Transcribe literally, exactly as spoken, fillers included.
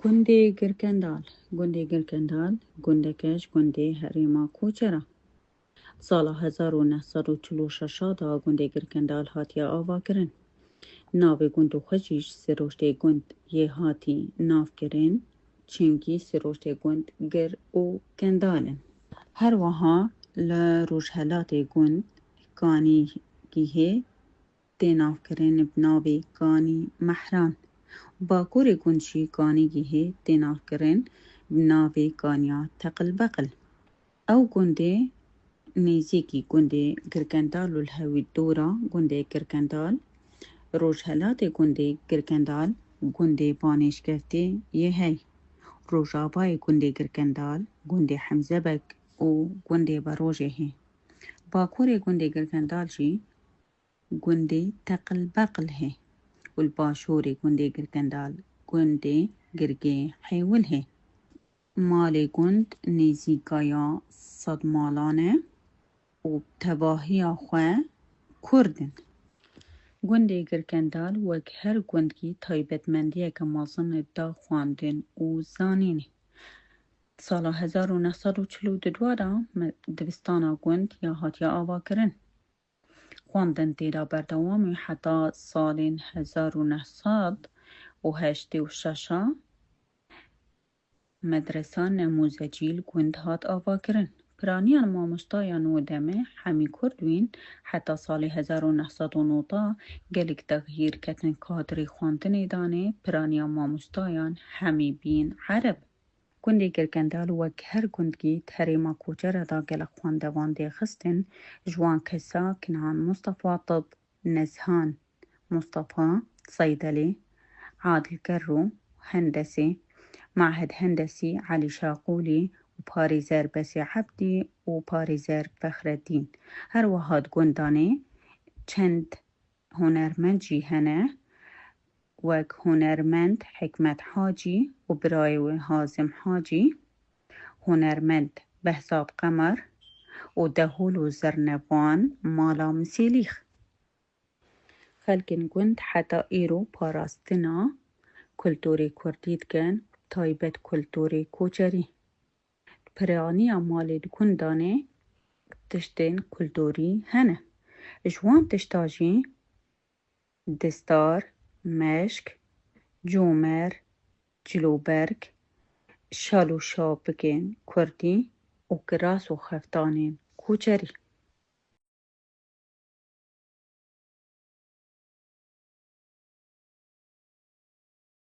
Gundê Girkendal. Gundê Girkendal gundeke ji gundê herêma Koçera. Sala hezar û neh sed û çil û şeş de gundê Girkendal hatiye avakirin. Navê gund û xwe jî ji sirûştê gund yê hatî navkirin, çimkî sirûştê gund gir û kendal in. Her wiha li rojhelatê gund Kanîgihê tê navkirin bi navê Kanî Mehran. Bakurê gund jî Kanîgihê tê navkirin bi navê Kaniya Teqilbeqil. Ew gundê nêzîkî gundê Girkendal û li hewî dora gundê Girkendal, rojhelatê gundê Girkendal, gundê Banêşkeftê yê hey, rojavayê gundê Girkendal, gundê Hemzebek û gundê Berojê hê. Bakurê gundê Girkendal jî gundê Teqilbeqil hê û li başûrê gundê Girkendal gundê Girgê Hêwil hê. Malê gund nêzîka ya sed malan e û tevahiya xwe Kurd in. Gundê Girkendal wek her gundkî taybetmendiyeke mezin da xwendin û zanînê. Sala hezar û neh sed û çil û du de me-, dibistana gund ya hatiye avakirin. Xwendin tê de berdewam e heta salên hezar û neh sed û heştê û şeş. Medresa nemûzecî li gund hat avakirin. Piraniyan mamostayan wê demê Hemî Kurdwîn heta salê hezar û neh sed û nod gelek texyîr ketin kadrê xwendinê danê, piraniya mamostayan Hemî Bîn Ereb. Gundê Girkendal wek her gundkî di herêma Koçera de gelek xwendevan dê xistin, ji wan kesa Kinhan Mustafa tib, Nezhan Mustafa seydelî, Adil Kerrû hendesî, Mahed Hendesî Elî Şaqûlî û parêzer Besê Ebdî û parêzer Fexreddîn. Her wiha di gundanê çend hunermend jî hene, wek hunermend Hikmet Hacî û birayê wê Hazim Hacî, hunermend Behzad Qemer û dehûl û zernevan mala Misêlîx. Xelkên gund heta îro parastina kulturê kurdî dikin, taybet kulturê koçerî. Piraniya malê di gundanê tiştên kulturî hene. Ji wan tişta jî distar, meşk, comer, cilûberg, şal û şapikên kurdî û kiras û xeftanên koçerî.